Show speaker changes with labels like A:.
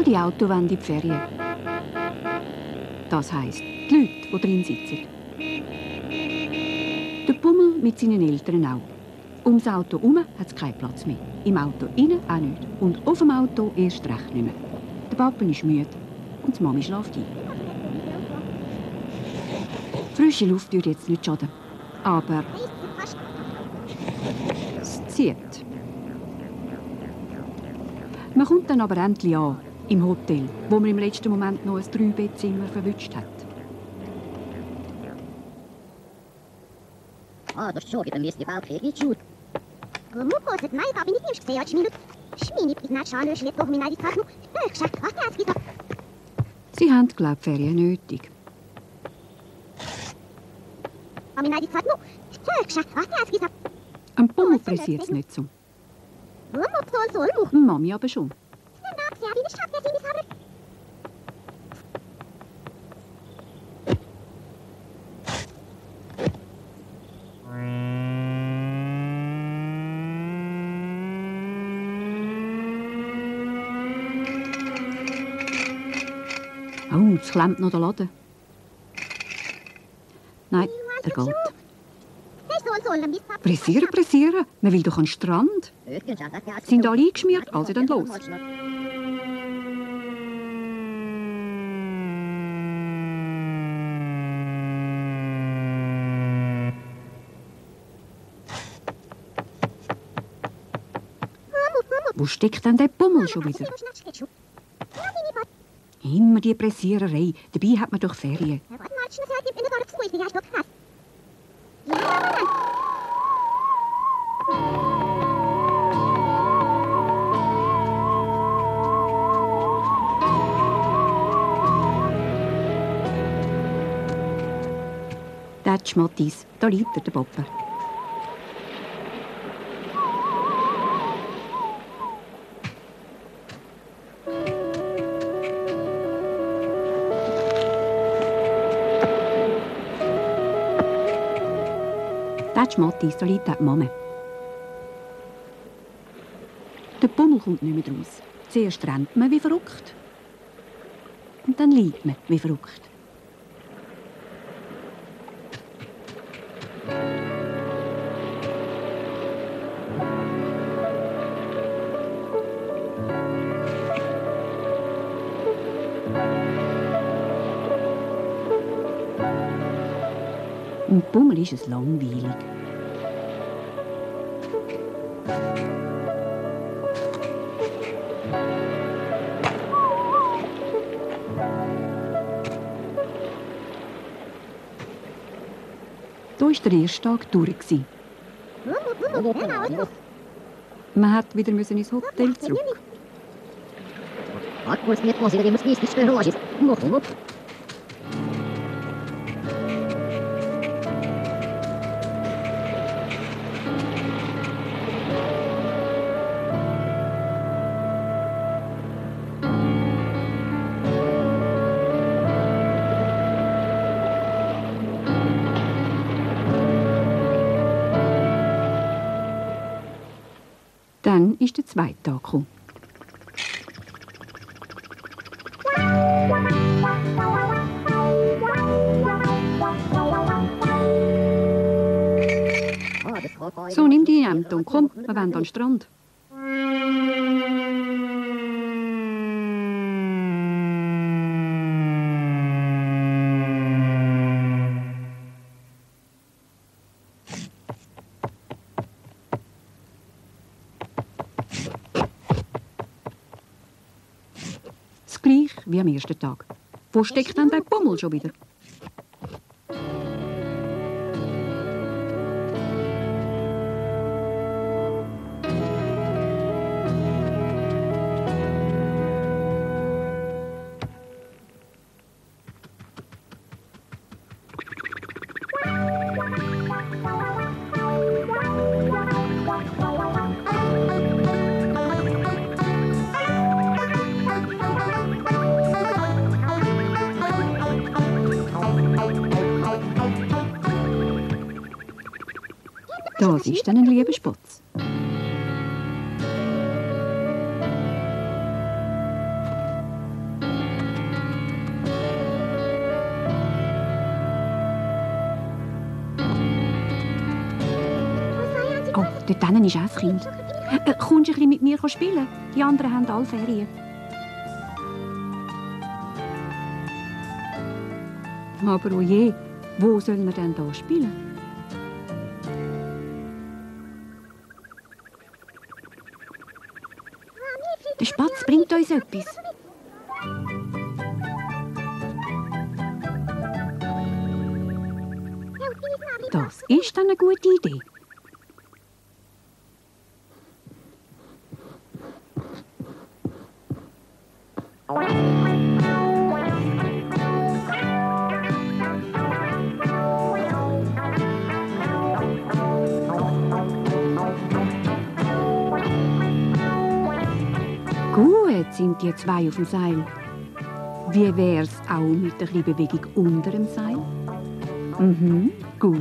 A: Beide Autos wollen in die Ferien. Das heisst, die Leute, die drin sitzen. Der Pummel mit seinen Eltern auch. Ums Auto herum hat es keinen Platz mehr. Im Auto innen auch nicht. Und auf dem Auto erst recht nicht mehr. Der Papa ist müde und die Mami schläft ein. Frische Luft würde jetzt nicht schaden. Aber es zieht. Man kommt dann aber endlich an, im Hotel, wo man im letzten Moment noch ein 3-Bettzimmer verwünscht hat.
B: Das ist schon wieder Mist, die Baupflege ist gut. Mucos, nein, da bin ich nicht gesehen, als Minute. Schmini, ich nicht schauen, ich doch mir nicht gesagt. Ich sag, was hat's gesagt?
A: Sie haben, glaube ich, Ferien nötig.
B: Aber mir nicht gesagt, ich sag, was hat's gesagt?
A: Am Pummel pressiert es nicht so. Mami aber schon. Oh, jetzt klemmt noch der Laden. Nein, er geht. Pressieren, pressieren. Man will doch an den Strand. Sind alle eingeschmiert, also dann los. Wo steckt denn der Pummel schon wieder? Immer die Pressiererei. Dabei hat man doch Ferien. Das Schmattis, da liegt der Papa. Das Schmattis, da liegt die Mama. Der Pummel kommt nicht mehr raus. Zuerst rennt man wie verrückt. Und dann liegt man wie verrückt. Im Pummel ist es langweilig. Da war der erste Tag durch. Man musste wieder ins Hotel zurück. Dann ist der zweite Tag gekommen. So, nimm die Ämter und komm, wir wollen an den Strand. Das gleich wie am ersten Tag. Wo steckt denn der Pummel schon wieder? Das ist dann ein lieber Spatz. Dort hinten ist auch ein Kind. Kommst du ein bisschen mit mir spielen? Die anderen haben alle Ferien. Aber oh je, wo sollen wir denn hier spielen? Der Spatz bringt uns etwas. Das ist dann eine gute Idee. Gut sind die zwei auf dem Seil. Wie wär's auch mit der kleinen Bewegung unter dem Seil? Gut.